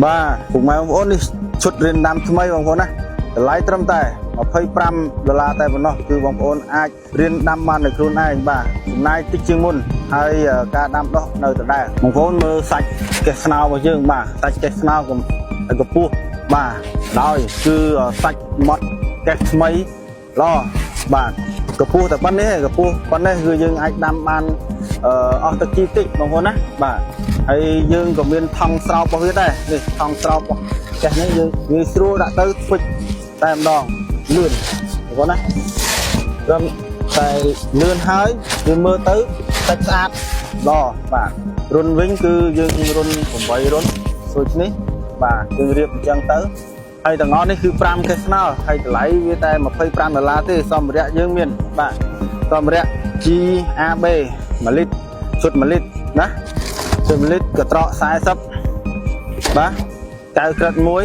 បាទពុកម៉ែបងប្អូននេះឈុតរៀនដាំថ្មីបងប្អូនណាតម្លៃត្រឹមតែ25ដុល្លារតែប៉ុណ្ណោះគឺបងប្អូនអាចរៀនដាំបានដោយខ្លួនឯងបាទចំណាយតិចជាងមុនហើយការដាំដុះនៅដដែលបងប្អូនមើលសាច់កេះស្នោរបស់យើងបាទសាច់កេះស្នោកំកម្ពស់បាទដោយគឺសាច់ម៉ត់កេះថ្មីល្អបាទកម្ពស់តែប៉ុណ្ណេះឯងកម្ពស់ប៉ុណ្ណេះគឺយើងអាចដាំបានអស់ទឹកជីតិចបងប្អូនណាបាទហើយយើងក៏មានថង់ស្រោបរបស់វាដែរនេះថង់ស្រោបរបស់កេះនេះយើងងាយស្រួលដាក់ទៅស្វិចតែម្ដងលឿនបងប្អូនណាត្រឹមតែលឿនហើយវាមើលទៅសាច់ស្អាតល្អបាទរុនវិញគឺយើងរុន8រុនស្រួចនេះបាទយើងរៀបអញ្ចឹងទៅហើយទាំងអស់នេះគឺ5កេះស្នោហើយតម្លៃវាតែ25ដុល្លារទេសម្ភារៈយើងមានបាទសម្ភារៈ GAB 1លីត្រឈុត1លីត្រណាឈុត1លីត្រកត្រក40បាទកៅក្រិតមួយ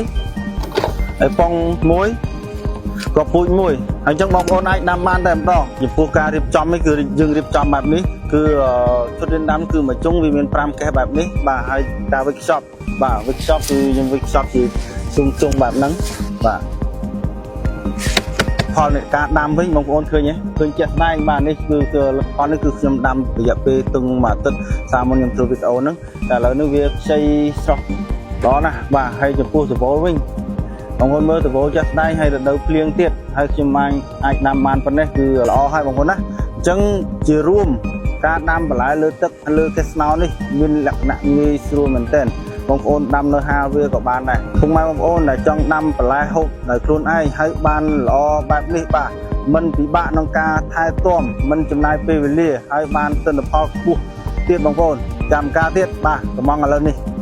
ហើយប៉ុងមួយក៏ពូជមួយហើយអញ្ចឹងបងប្អូនអាចដាំបានតែម្ដងចំពោះការរៀបចំនេះគឺយើងរៀបចំបែបនេះគឺឈុតរៀនដាំគឺមួយជុងវាមាន5កេះបែបនេះបាទហើយការវេចខ្ចប់បាទវេចខ្ចប់គឺយើងវេចខ្ចប់ជាជុងជុងបែបហ្នឹងបាទផលនៃការដាំវិញបងប្អូនឃើញទេឃើញជាក់ស្ដែងបាទនេះគឺគឺលទ្ធផលនេះគឺខ្ញុំដាំរយៈពេលទឹងមួយអាទិត្យសាមុនខ្ញុំធ្វើវីដេអូហ្នឹងតែឥឡូវនេះវាខ្ចីស្រស់ល្អណាស់បាទហើយចំពោះសវលវិញបងប្អូនមើលសវលជាក់ស្ដែងហើយរដូវភ្លៀងទៀតហើយខ្ញុំអាចអាចដាំបានប៉ុណ្ណេះគឺល្អហើយបងប្អូនណាអញ្ចឹងជារួមការដាំបន្លែលើទឹកលើកេះស្នោនេះមានលក្ខណៈងាយស្រួលមែនទែនបងប្អូនដាំនៅហាលវាក៏បានដែរពុកម៉ែបងប្អូនដែលចង់ដាំបន្លែហូបដោយខ្លួនឯងហើយបានល្អបែបនេះបាទមិនពិបាកក្នុងការថែទាំមិនចំណាយពេលវេលាហើយបានទិន្នផលខ្ពស់ទៀតបងប្អូនចាំការទៀតបាទកំងឥឡូវនេះ។